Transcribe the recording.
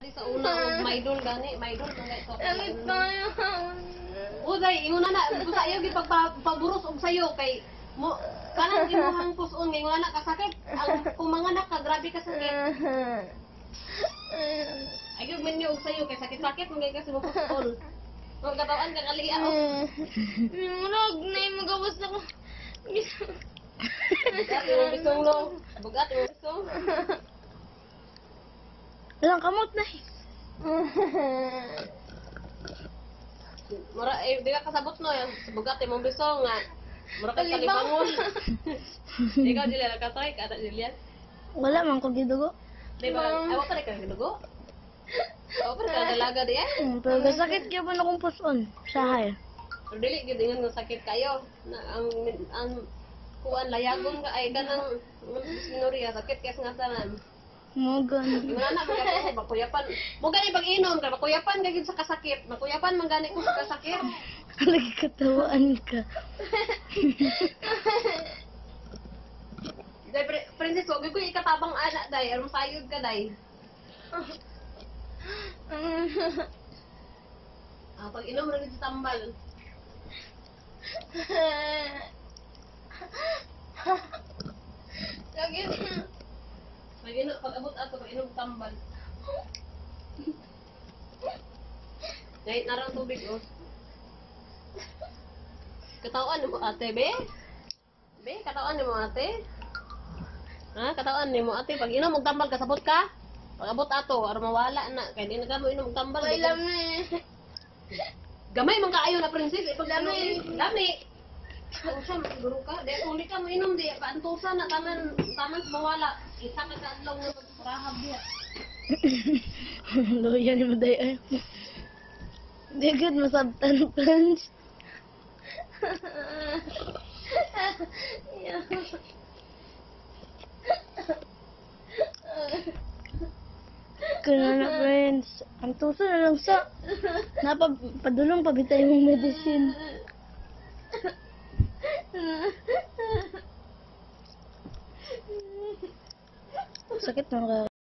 Ate sa una og maidol gani, maidol man gani sa Sakit tayo. Uday, ingon na na, kung sa iyo gipagpaburos og sayo kay mo kanang imuhang puson kay ingon na kasakit. Ang kung manganak ka, grabe ka sakit. Ay gyud menyo og sayo kay sakit-sakit man gay kasi mo puson. Mo katawan ka kaliya oh. Murag na yung magawas na ko. Bugat imong bisong lo. Bugat imong bisong. Walang kamot na eh. Mura eh di ka kasabot no yang bugat imong bisong nga. Mura kay Kalibangon. kalibangon. Ikaw Julia, nakatry ka ata Julian. Wala man ko gidugo. Di ba? Ay, wa pa rin ka nagdugo? Wa pa rin ka dalaga di eh. Pero gasakit kaya pa na akong puson. Sahay. Pero dili gyud ingon nga sakit kayo na ang kuan layagon ka ay kanang sinuriya sakit kay nga tanan. Mo gani. Ingon na mga makuyapan. Mo gani pag-inom kay makuyapan ka gyud sa kasakit. Makuyapan man gani ko sa kasakit. Lagi katawaan ka. Day princess, wag ko ikatabang ana day, aron sayod ka day. Ah, pag inom ra gid sa tambal. Sakit. Pag inom pag abot ato pag inom tambal. Day narang tubig oh. Katawan mo ate be? Be, katawan nimo ate? Ha, katawan nimo ate pag inom og tambal kasabot ka? Pag abot ato aron mawala na kay di na ka mo inom og tambal. Ay, lami. Gamay man kaayo na princess ipag Lami. Lami. Ang siya siguro ka. Di kung di ka mo inom di paantusan na taman taman sa mawala. Isa ka ka adlaw nga magparahab diha. Luya ni Maday ay. Di gud masabtan punch. Kuna na friends. Ang tuso na lang sa. Napapadulong pabitay mong medicine. Sakit na.